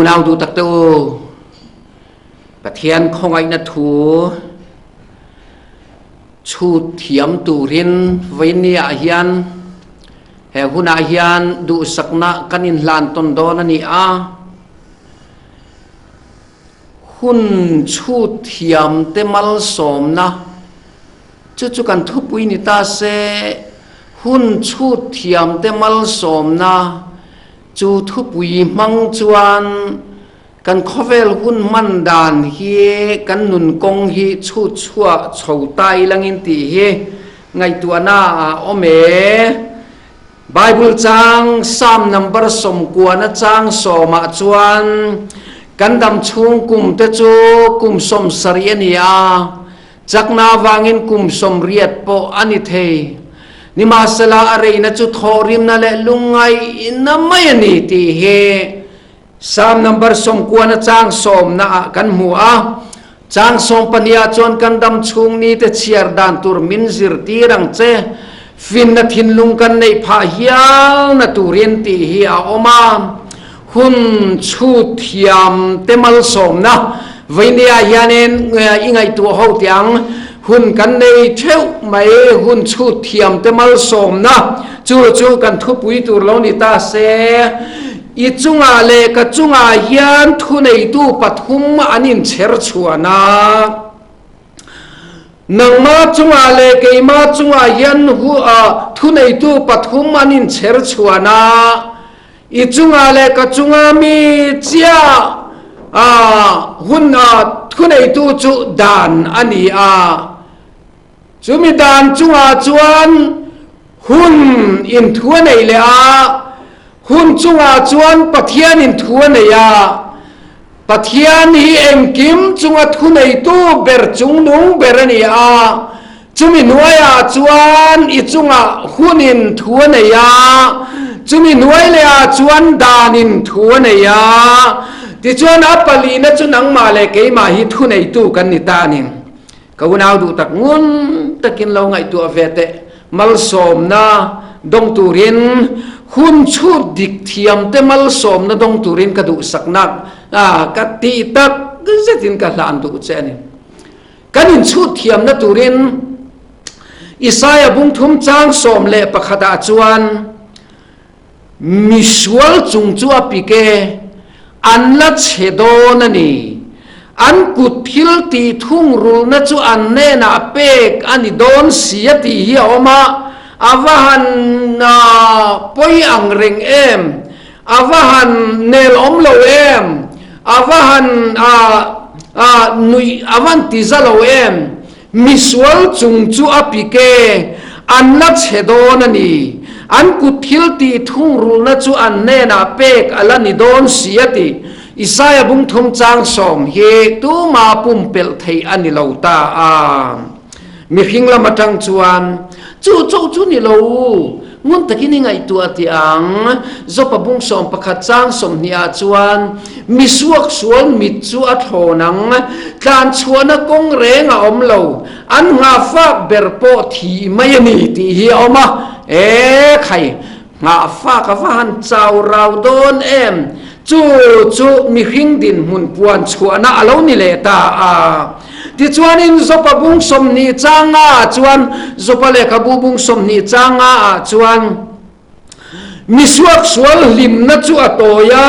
unau duh tak te u, Pathian khawngaihna thu chhut thiam turin vawiinni ah hian he hunah hian duhsakna kan inhlan tawn dawn a ni a. Hun chhut thiam te malsawmna chu chu kan thupui ni ta se, hun chhut thiam te malsawmna chu thupui hmang chuan Kan khawvel hun hman dan hi kan nun kawng hi chhut chhuah chho ta ilangin tih hi ngaihtuahna ah awm e. Bible chang Psalm number 90 chang sawmah chuan kan dam chhung kum te chu kum 70 a ni a, chakna avangin kum 80 pawh a ni thei. Nimahsela a reina chu thawhrimna leh lungngaihna mai a ni tih hi Psalm number 90 na chang sawmna ah kan hmu a, chang 12 ah chuan kan dam chhung ni te chhiar dan tur min zirtir ang che, finna thinlung kan neih phah hial na turin tih hi a awm a, hun chhut thiam te malsawmna veinia hianin i ngaihtuah ho teh ang, hun kan nei theuh mai, hun chhut thiam te malsawmna chu chu kan thupui tur lo ni ta se. I chungah leh ka chungah hian thuneitu pathum an inchher chhuan a. Nangma chungah leh keima chungah hian thuneitu pathum an inchher chhuan a. I chungah leh ka chunga mi chiah hun thuneitu chu dan a ni a. Chumi dan chungah chuan hun in thu a nei leh a, hun chungah chuan Pathian in thu a nei a. Pathian hi engkim chunga thu neitu ber chungnung ber a ni a, chumi hnuaiah chuan i chungah hun in thu a nei a, chumi hnuai lehah chuan dan in thu a nei a. Tichuan a palina chu nangmah leh keimah hi thu neitu kan ni ta a ni. Ka unau duh tak ngun takin lo ngaihtuah ve teh, malsawmna dawng turin hun chhut dik thiam te malsawmna dawng turin ka duhsakna ka tih tak zetin ka hlan duh che a ni. Kan inchhut thiamna turin Isaiah bung thum chang 11 ah chuan Misual chung chu a pik e, an la chhe dawn a ni. An kut thil tih thungrulna chu an hnenah pek a ni dawn si a tih hi a awm a, a va han pawi ang reng em, a va han nel awm lo em, a va han nuih a van ti za lo em. Misual chung chu a pik e, an la chhe dawn a ni. An kut thil tih thungrulna chu an hnenah pek a la ni dawn si a ti. Isaiah bung thum chang sawm hi tuma pumpelh theih a ni lo ta a. Mihring lam atang chuan chu chauh chu ni lo. Ngun takin i ngaihtuah tih ang. Jopa bung 11 chang 20 ah chuan, Mi suaksual mit chu a thlawn ang, tlan chhuahna kawng reng a awm lo, an nghahfak ber pawh thih mai a ni tih hi a awm a. E khai, nghahfak a va han chau rau dawn em! Chu chu mihring dinhmun puan chhuahna a lo ni leh ta a. Tichuanin Jopa bung 20 chang nga ah chuan, Jopa lehkhabu bung 20 chang nga ah chuan, Mi suaksual hlimna chu a tawi a,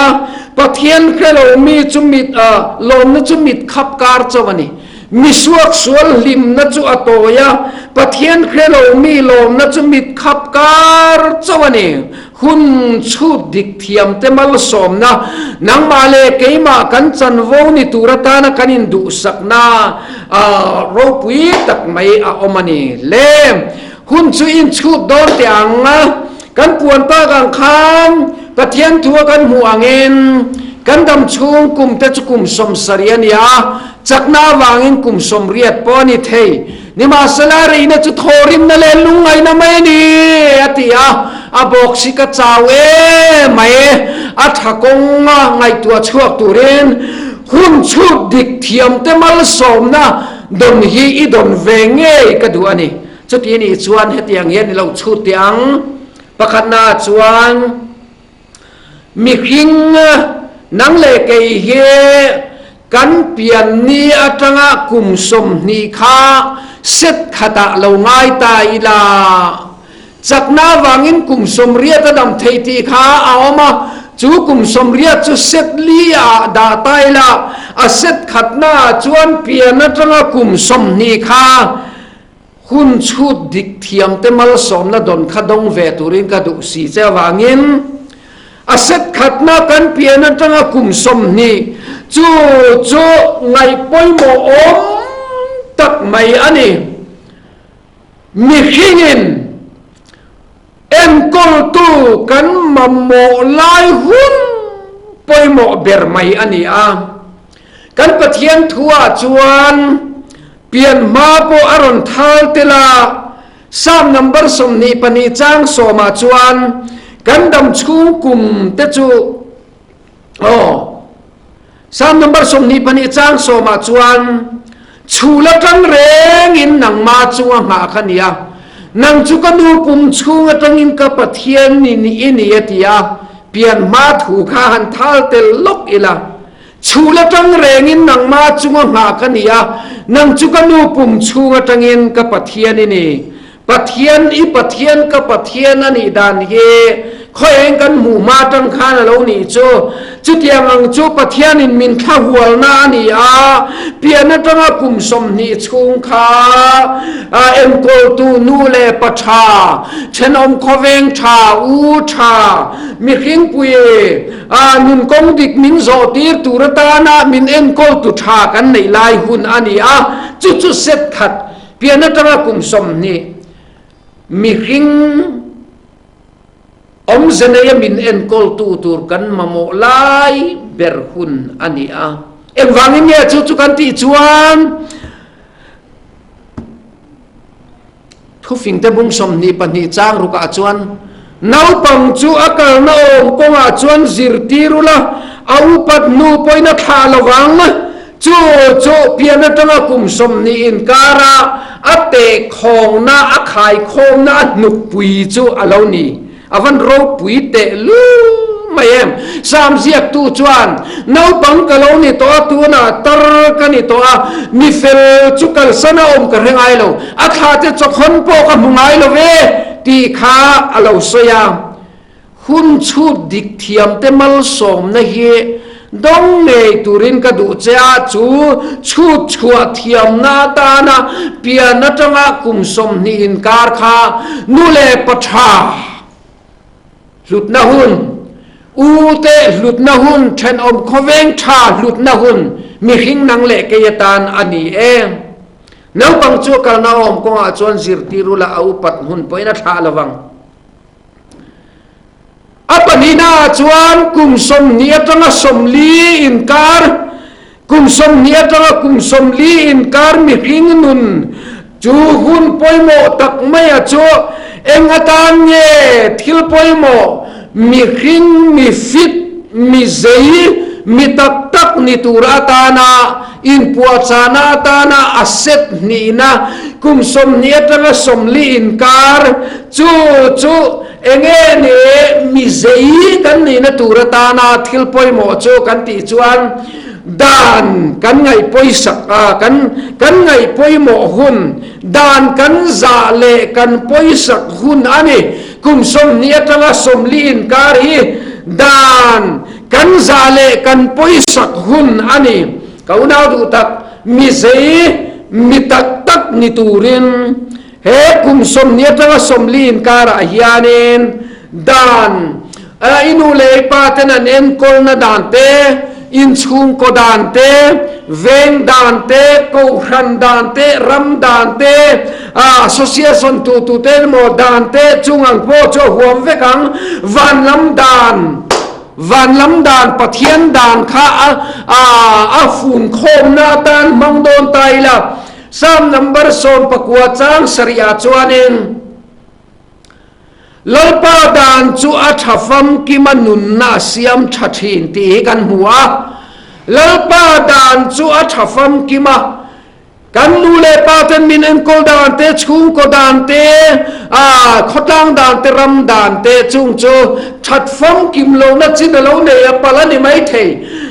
Pathian hre lo mi chu mit a, lawmna chu mit khap kar chauh a ni. Mi suaksual hlimna chu a tawi a, Pathian hre lo mi lawmna chu mit khap kar chauh a ni. Hun chhut dik thiam te malsawmna, nangmah leh keimah kan chanvo ni tur atana kan induhsakna ropui tak mai a awm a ni. Le, hun chu inchhut dawn teh ang, kan puan tak ang khan Pathian thua kan hmuh angin kan dam chhung kum te chu kum 70 a ni a, chakna avangin kum 80 pawh a ni thei. Nimahsela reina chu thawhrimna leh lungngaihna mai a ni, a ti a. A bawk si ka chau em mai, a tha kawnga ngaihtuah chhuak turin hun chhut dik thiamte malsawmna dawn hi i dawn ve ngei ka duh a ni. Chuti nih chuan hetiang hian i lo chhut teh ang. Pakhatnaah chuan mihring. Nang leh kei hi kan pian ni atanga kum 20 kha set khatah lo ngai ta ila. Chakna avangin kum 80 a dam thei tih kha a awm a, chu kum 80 chu set li ah dah ta ila, a set khatnaah chuan pian atanga kum 20 kha hun chhut dik thiamte malsawmna dawn kha dawng ve turin ka duh si che avangin a set khatna kan pian atanga kum 20 chu chu ngaih pawimawh awm tak mai a ni. Mihringin enkawltu kan mamawh lai hun pawimawh ber mai a ni a. Kan Pathian thuah chuan pian hma pawh a rawn thal tel a, Psalm number 22 chang sawmah chuan kan dam chhung kum te chu aw Psalm number 22 chang sawmah chuan, Chhul atang rengin nangma chunga nghah kha nia, nang chu ka nu pum chhung atangin ka Pathian ni i ni a ti a, pian hma thu kha han thal tel lawk ila. Chhul atang rengin nangma chunga nghah kha nia, nang chu ka nu pum chhung atangin ka Pathian i ni. Pathian i Pathian ka Pathian a nih dan hi khawieng kan hmuh hma atang khan a lo nih chu. Chutiang ang chu Pathianin min thla hualna a ni a, pian atanga kum 20 chhung kha enkawltu nu leh pa tha, thenawm khawveng tha, u tha, mihringpui nun kawng dik min zawh tir tur atana min enkawltu tha kan neih lai hun a ni a, chu chu set khat Pian atanga kum 20 mihring awmze neia min enkawltu tur kan mamawh lai ber hun a ni a. Engvangin nge chu chu kan tih chuan Thufingte bung 22 chang rukah chuan naupang chu a kalna awm kawngah chuan zirtir ula, a upat hnu pawhin a thlah lovang. Chu chu pian atanga kum 20 inkara a tehkhawngna, a khaikhawmna, a hnukpui chu a lo ni. A van ropui teh lul mai em. Sam ziaktu chuan, Naupang ka lo ni tawh a, tunah tar ka ni tawh a, mi fel chu kalsan a awm ka hre ngai lo, a thla te chawkhawn pawh ka hmu ngai lo ve, tih kha a lo sawi a. Hun chhut dik thiamte malsawmna hi dawng ngei turin ka duh che a, chu chhut chhuah thiamna atana pian atanga kum 20 inkar kha nu leh pa tha hlutna hun, u te hlutna hun, thenawm khawveng tha hlutna hun mihring nang leh kei atan a ni e. Naupang chu a kalna awm kawngah chuan zirtir ula a upat hun pawhin a thlah lovang. A pahnihnaah chuan kum 20 atanga 40 inkar, kum 20 atanga kum 40 inkar mihring nun chu hun pawimawh tak maia chu eng atan nge thil pawimawh mihring mi fit, mi zei, mi tak tak ni tur atana inpuahchahna atana a set hnihna kum 20 atanga 40 inkar chu chu Enge ni mi zei kan nihna tur atana thil pawimawh chu kan tih chuan dan kan ngaih pawisak a, kan kan ngaih pawimawh hun, dan kan zah leh kan pawisak hun a ni. Kum 20 atanga 40 inkar hi dan kan zah leh kan pawisak hun a ni. Ka unau duh tak, mi zei mi tak tak ni turin He kum 20 atanga 40 inkarah hianin dan i nu leh i pa ten an enkawlna dan te, inchhungkaw dan te, veng dan te, kohhran dan te, ram dan te, association tu tu te emaw dan te chung ang pawh chu a huam vek ang. Van lam dan, van lam dan, Pathian dan kha a funkhawmna atan hmang dawn ta ila. Psalm number 19 chang sarihah chuanin, Lalpa dan chu a tha famkima nunna a siam tha thin tih hi kan hmu a. Lalpa dan chu a tha famkima. Kan nu leh pa ten min enkawl dan te, chhungkaw dan te, khawtlang dan te, ram dan te chung chu that famkim lohna chin a lo nei a palh a ni maithei.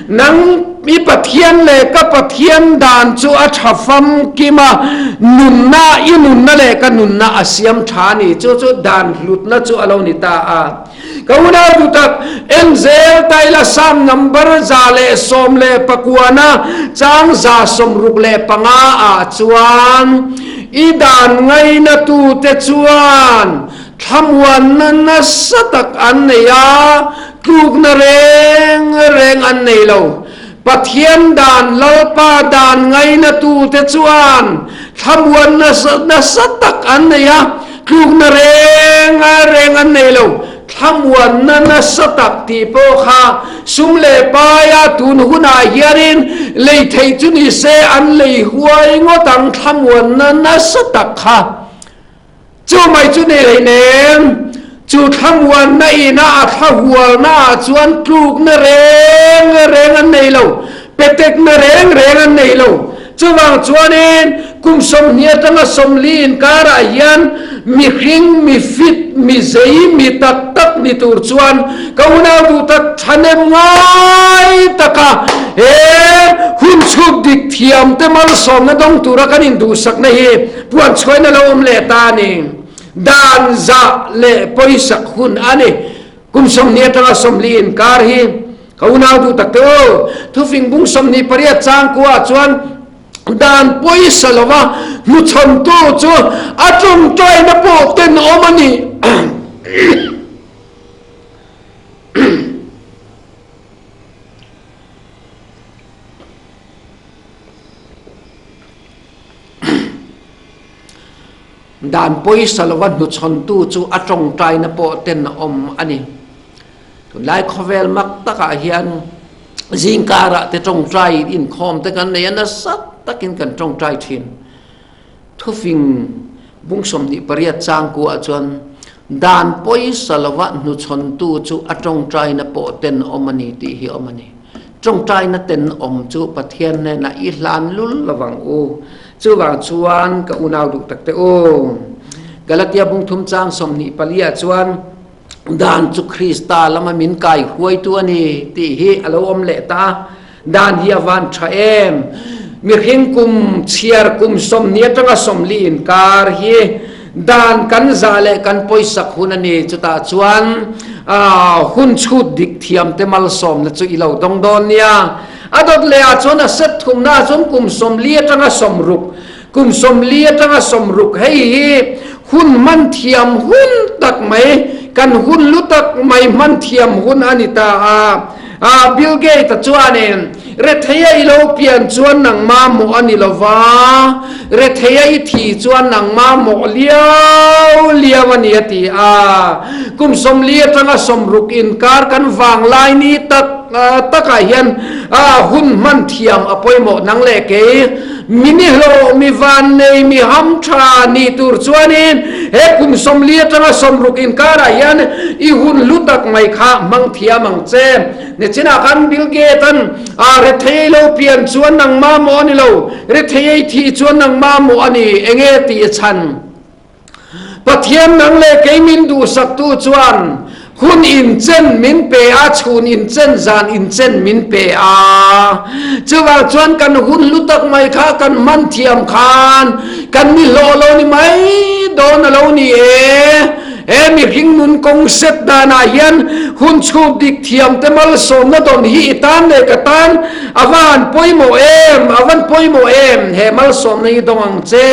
Nang i Pathian leh ka Pathian dan chu a tha famkim a, nunna i nunna leh ka nunna a siam tha a ni. Chu chu dan hlutna chu a lo ni ta a. Ka unau duh tak, en zel ta ila Psalm number 119 chang 165 ah chuan i dan ngainatute chuan thlamuanna nasa tak an nei a, tlukna reng reng an nei lo. Pathian dan, Lalpa dan ngainatute chuan thlamuanna nasa tak an nei a, tlukna reng reng an nei lo. Thlamuanna nasa tak tih pawh kha sum leh paia tun hunah hianin lei theih chu ni se an lei huai ngawt ang thlamuanna nasa tak kha. Chu mai chu ni hleinem, chu thlamuanna ina a thlahualna ah chuan tlukna reng reng an nei lo, petekna reng reng an nei lo. Chuvang chuanin kum 20 atanga 40 inkarah hian mihring, mi fit, mi zei, mi tak tak ni tur chuan ka unau duh tak thahnem ngai taka he hun chhuk dik thiamte malsawmna dawng tura kan induhsakna hi Puan chhuain a lo awm leh ta a ni. Dan zah leh pawisak hun a ni. Kum 20 atanga 40 inkar hi ka unau duh tak te u. Thufing bung 28 chang kuah chuan dan pawisa lova hnuchhawntu chu a tawngtaina pawh tenawm a ni. Dan pawisa lova hnuchhawntu chu a tawngtaina pawh ten a awm a ni. Tunlai khawvel mak takah hian zingkarah te tawngtai inkhawm te kan nei a, nasa takin kan tawngtai thin. Thufing bung 28 changkuah chuan dan pawisa lova hnuchhawntu chu a tawngtaina pawh ten a awm a ni tih hi a awm a ni. Tawngtaina tenawm chu Pathian hnenah i hlan lul lovang u. Chuvang chuan ka unau duh tak te u. Galatia bung thum chang 24 ah chuan dan chu Krista lama min kai huaitu a ni tih hi a lo awm leh ta a. Dan hi a van tha em. Mihring kum chhiar kum 20 atanga 40 inkar hi Dan kan zah leh kan pawisak hun a ni. Chutah chuan hun chhut dik thiamte malsawmna chu i lo dawng dawn nia. A dawt leh ah chuan a set thumna ah chuan kum 40 atanga 60, kum 40 atanga 60 hei hi hun hman thiam hun tak mai, kan hun lu tak mai hman thiam hun a ni ta a. Bill Gates-a chuanin, Retheia i lo pian chuan nangma mawh a ni lo va, retheia i thi chuan nangma mawh liau liau a ni a ti a. Kum 40 atanga 60 inkar kan vanglai ni tak takah hian hun hman thiam a pawimawh nang leh kei. Mi nihlawh, mi vannei, mi hamtha ni tur chuanin he kum 40 atanga 60 inkarah hian i hun hlu tak mai kha hmang thiam ang che. Nichinah khan Bill Gates-a'n rethei lo pian chuan nangmah maw a ni lo, rethei thih chuan nangmah maw a ni, enge tih a chhan? Pathian nang leh kei min duhsaktu chuan hun inchen min pe a, chhun inchen, zan inchen min pe a. Chuvang chuan kan hun hlu tak mai kha kan hman thiam khan kan ni hlawh lo ni mai dawn a lo ni e. He mihring nun kawng set danah hian hun chhuk dik thiam te malsawmna dawn hi i tan leh ka tan a va han pawimawh em, a van pawimawh em, he malsawmna hi dawng ang che.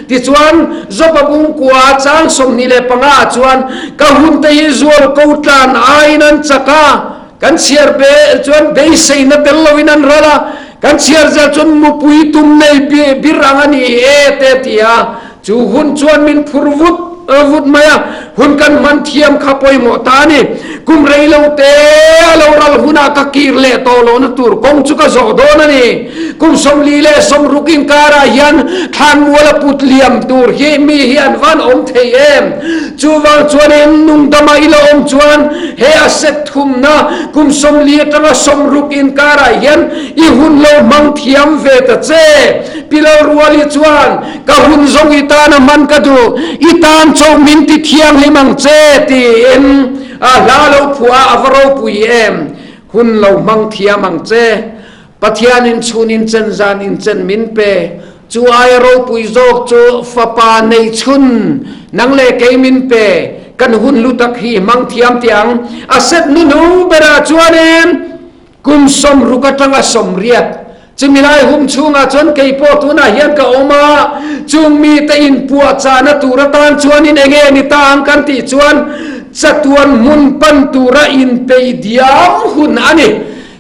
Tichuan, Joba bungkua chang 25 ah chuan ka hunte hi zual ko tlan aiin an chak a, kan chhiar be chuan beiseina tel loin an ral a, kan chhiar zel chuan mupui tum nei bir ang a ni e te a ti a. Chu hun chuan min phur vut vut mai a, hun kan hman thiam kha pawimawh ta a ni. Kum rei lo te a lo ral hunah ka kir leh tawh lohna tur kawng chu ka zawh dawn a ni. Kum 40 leh 60 inkarah hian thlanmual a put liam tur hi mi hi an van awm thei em? Chuvang chuanin nungdama i la awm chuan he a set thumna kum 40 atanga 60 inkarah hian i hun lo hmang thiam ve ta che. Pi Lalruali chuan, Ka hun zawng i tan a hman ka duh, i tan chauh min ti thianghlim ang che, tiin a hla lo phuah a, a va ropui em! Hun lo hmang thiam ang che. Pathianin chhun inchen zan inchen min pe. Chu aia ropui zawk chu Fapa nei chhun nang leh kei min pe. Kan hun lu tak hi hmang thiam teh ang. A set nuhnung berah chuanin kum 60 atanga 80 chumi lai hum chhungah chuan kei pawh tunah hian ka awm a, chung mite inpuahchahna tur atan chuanin eng nge ni ta ang kan tih chuan chatuan hmun pan tura inpeih diam hun a ni.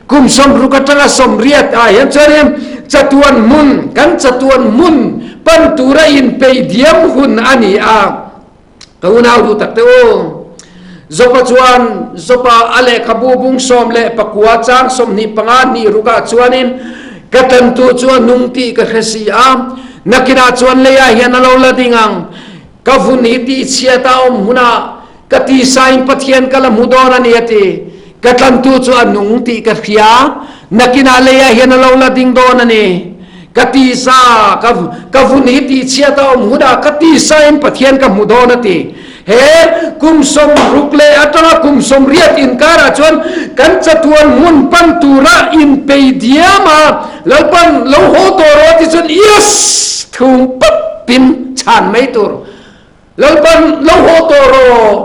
Kum 60 atanga 80 ah hian chuanin chatuan hmun, kan chatuan hmun pan tura inpeih diam hun a ni a. Ka unau duh tak te u, Jopa chuan Jopa a lehkhabu bung 19 chang 25 hnih rukah chuanin ka tantu chu a nung tih ka hre si a, nakinah chuan leiah hian a lo la ding ang, ka vun hi tihchhiat a awm hunah Ka tisain Pathian ka la hmu dawn a ni a ti. Ka tlantu chu a nung tih ka hria. Nakinah leiah hian a lo la ding dawn a ni. Ka tisa, ka, ka vun hi tihchhiat a awm hunah ka tisain Pathian ka hmu dawn a ti. He kum 60 leh atanga kum 80 inkarah chuan kan chatuan hmun pan tura inpei diam a, Lalpan lo haw tawh rawh a ti chuan yes! Thung pawpin chhan mai tur. Lalpan lo haw tawh rawh.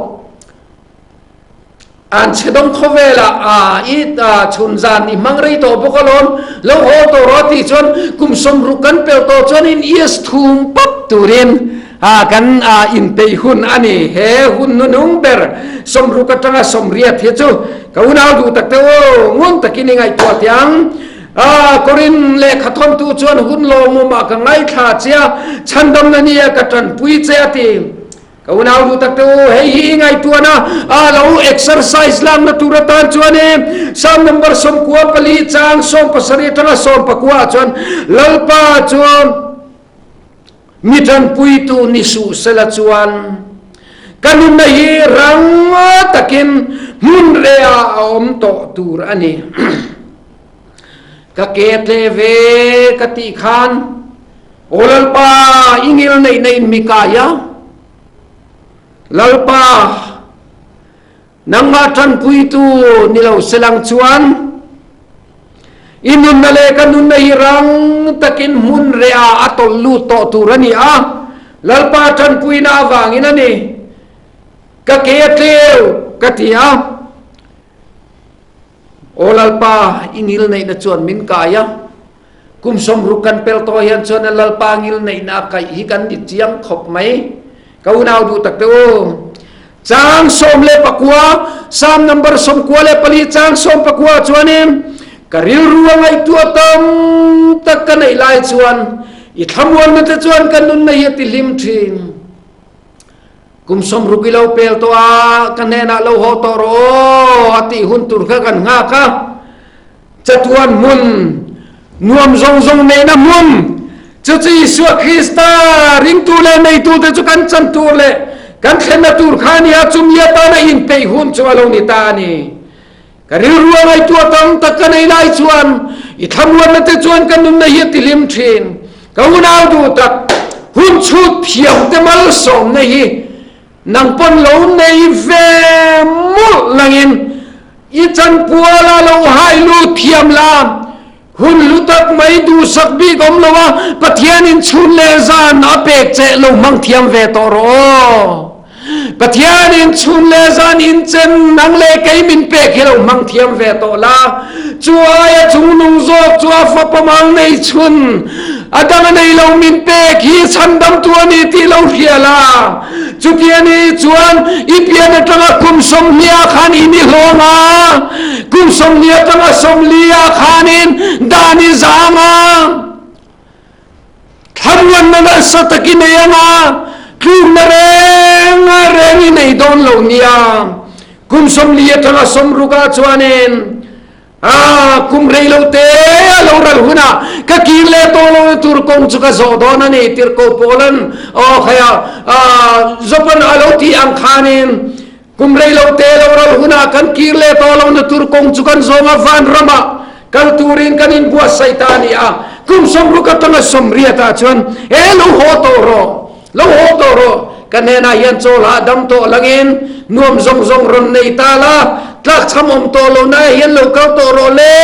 An chhe dawng khawvelah a i chhun zan i hmang rei tawh bawk alawm. Lo haw tawh rawh tih chuan kum 60 kan pel tawh chuanin is thum pap turin kan inpeih hun a ni. He hun nunung ber 60 atanga 80 hi chu ka unau duh tak te u ngun takin i ngaihtuah teh ang. A, Korin lehkha thawmtu chuan hun lawmawmah ka ngaithla che a, chhandamna nia ka tanpui che a ti. Ka unau duh tak te u, hei hi i ngaihtuahna a lo exercise lakna tur atan chuan e, Psalm number 94 chang 17 atanga 19 ah chuan Lalpa chu Mi ṭanpuitu ni suh sela chuan ka nunna hi rang takin hmun rehah a awm tawh tur a ni. Ka ke tle ve ka tih khan, Aw Lalpa, i ngil neihna in mi kai a, Lalpa, Nangmah ṭanpuitu ni lo selang chuan i nunna leh ka nunna hi rang takin hmun reh ah a tawlh lut tawh tur a ni a, Lalpa ṭanpuina avangin a ni. Ka ke a tleu ka ti a, Aw Lalpa, i ngilneihna chuan min kai a, Kum 60 kan pel tawh hian chuan a Lalpa ngilneihna a kaih hi kan ni chiang khawp mai. Ka unau duh tak te u. Chang 19, Psalm number 94 chang 19 chuanin ka rilru a ngaihtuah tam tak ka neih lai chuan i thlamuanna te chuan ka nunna hi a ti hlim thin. Kum 60 i lo pel tawh a, ka hnenah lo haw tawh rawh aw a tih hun tur kha kan nghak a. Chatuan hmun, nuam zawng zawng neihna hmun, chu chu Isua Krista ringtu leh neitute chu kan chan tur leh kan thlenna tur kha a ni a, chumi atana inpeih hun chu a lo ni ta a ni. Ka rilru a ngaihtuah tam tak ka nei lai chuan i thlamuanna te chuan ka nunna hi a tihlim thin. Ka unau duh tak, hun chhut thiamte malsawmna hi Nang pawn lo nei ve mawlh langin i chanpual a lo hai lut thiam la, hun hlu tak mai duhsak bik awm lo a, Pathianin chhun leh zan a pek che lo hmang thiam ve tawh rawh aw. Pathianin chhun leh zan inchen nang leh kei min pek hi lo hmang thiam ve tawh la, chu aia chungnung zawk chu a fapa mang nei chhun a dang a nei lo min pek hi chhandamtu a ni tih lo hria la. Chuti a nih chuan i pian atanga kum 20 ah khan i ni hlawm a, kum 20 atanga 40 ah khanin dan i zang a, thlamuanna nasa tak i nei ang a, tlukna reng reng i nei dawn lo nia. Kum 40 atanga 60 ah chuanin A, kum rei lo te a lo ral hunah ka kir leh tawh lo na tur kawng chu ka zawh dawn a ni, tirhkoh Paula'n aw khaia Jopa'n a lo tih ang khanin kum rei lo te lo ral hunah kan kir leh tawh lo na tur kawng chu kan zawng a, vanramah kal turin kan inbuatsaih ta a ni a. Kum 60 atanga 80 ah chuan e lo haw tawh rawh, lo haw tawh rawh, ka hnenah hian chawl hahdam tawh langin nuam zawng zawng rawn nei ta la, tlakchham awm tawh lo na hian lo kal tawh rawh le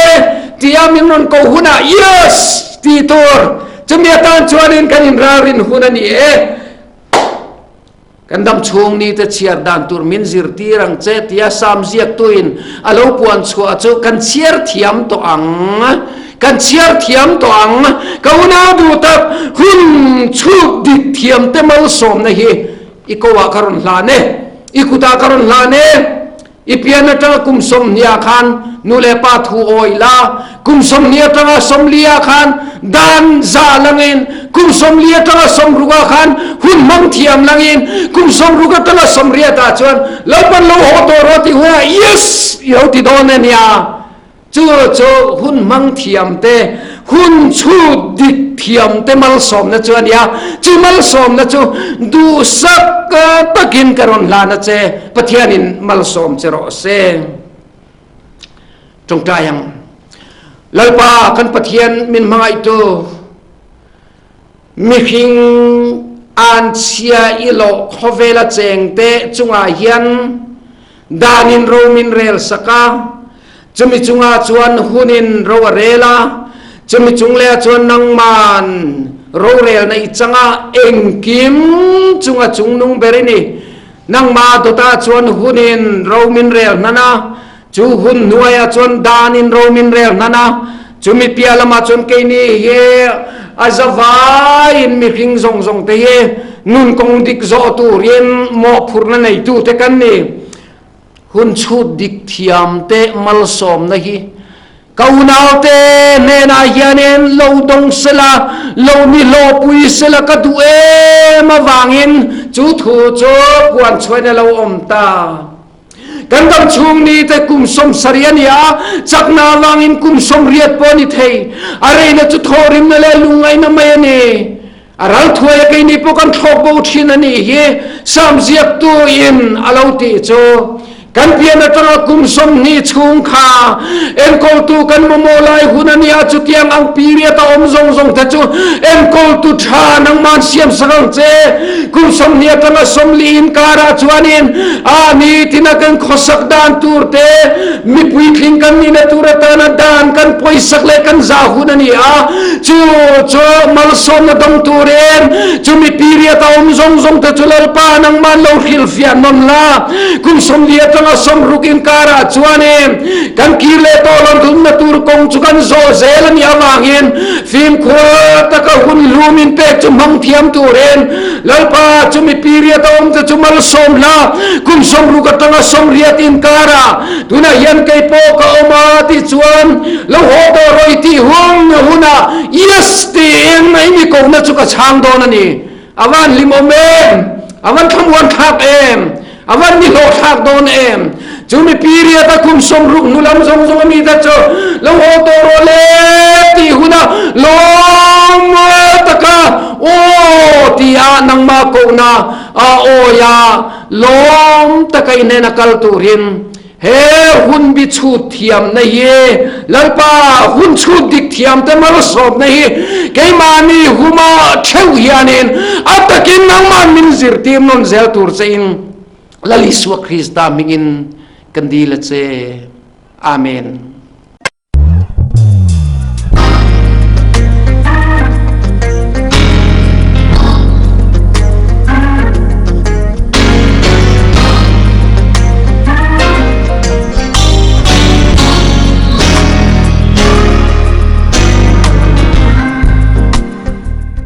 tia min rawn ko hunah yes tih tur chumi atan chuanin kan inralrin hun a ni e. Kan dam chhung ni te chhiar dan tur min zirtir ang che tia Sam ziaktuin a lo puan chhuah chu kan chhiar thiam tawh ang. Kan chhiar thiam tawh ang. Ka unau duh tak, hun chhuk dik thiam te malsawmna hi i ko ah ka rawn hlan e, i kut ah ka rawn hlan e. I pian atanga kum 20 ah khan nu leh pa thu awih la, kum 20 atanga 40 ah khan dan za langin, kum 40 atanga 60 ah khan hun hmang thiam langin, kum 60 atanga 80 ah chuan Lalpan lo haw tawh rawh tih hunah yes i lo ti dawn a nia. Chu chu hun hmang thiam te, hun chhut dik thiam te malsawmna chu a nia. Chu malsawmna chu duhsak takin ka rawn hlan a che. Pathianin malsawm che rawh se. Tawngtai ang. Lalpa kan Pathian min hmangaihtu, mihring anchhia i lawh khawvela chengte chungah hian danin ro min rel sak a, chumi chungah chuan hunin ro a rel a, chumi chung lehah chuan nangman rorelna i chang a, engkim chunga chungnung ber i ni. Nangmah dawtah chuan hunin ro min rel hnan a, Chu hun hnuaiah chuan danin ro min rel hnan a, chumi piah lamah chuan keini hi a zavaiin mihring zawng zawng te hi nun kawng dik zawh turin mawhphurhna neitute kan ni. Hun chhut dik thiam te malsawmna hi ka unaute hnenah hianin lo dawng sela, lo ni hlawhpui sela ka duh em avangin chu thu chu puan chhuain a lo awm ta. Kan dam chhung ni te kum 70 a ni a, chakna avangin kum 80 pawh a ni thei. A reina chu thawhrimna leh lungngaihna mai a ni. A ral thuai a keini pawh kan thlawk bo thin a nih hi, Sam ziaktu in a lo tih chu. Kan pian atanga kum 20 chhung kha enkawltu kan mamawh lai hun a nia, chutiang ang period a awm zawng zawng te chu enkawltu tha nangman siam sak ang che. Kum 20 atanga 40 inkarah chuanin a nitina kan khawsak dan tur te, mipui tling kan nihna tur atana dan kan pawisak leh kan zah hun a ni a, chu chu malsawmna dawng turin chumi period a awm zawng zawng te chu Lalpa nangman lo hrilhfiah nawn la. Kum 40 atanga 60 inkarah chuanin kan kir leh tawh lo thunna tur kawng chu kan zawh zel a nih avangin Fimkhur taka hun hlum in pek chu hmang thiam turin Lalpa chumi period a awm te chu malsawm hla kum 60 atanga 80 inkara tunah hian kei pawh ka awm a tih chuan lo haw tawh rawh i tih hun hunah yes tiin i mi kohna chu ka chhang dawn a ni. A van hlimawm em? A van thlamuan thlak em? A van nihlawh thlak dawn em? Chumi period a kum 60 hnu lam zawng zawng a mi te chu lo haw tawh rawh le tih huna lawm taka aw tia nangmah kohna a awia lawm taka i hnena kal turin He hun bi chhut thiamna hi Lalpa hun chhut dik thiamte malsawmna hi keimahni huma theuh hianin a takin nangmah min zirtir nawn zel tur chein Lal Isua Krista hmingin kan dil a che. Amen.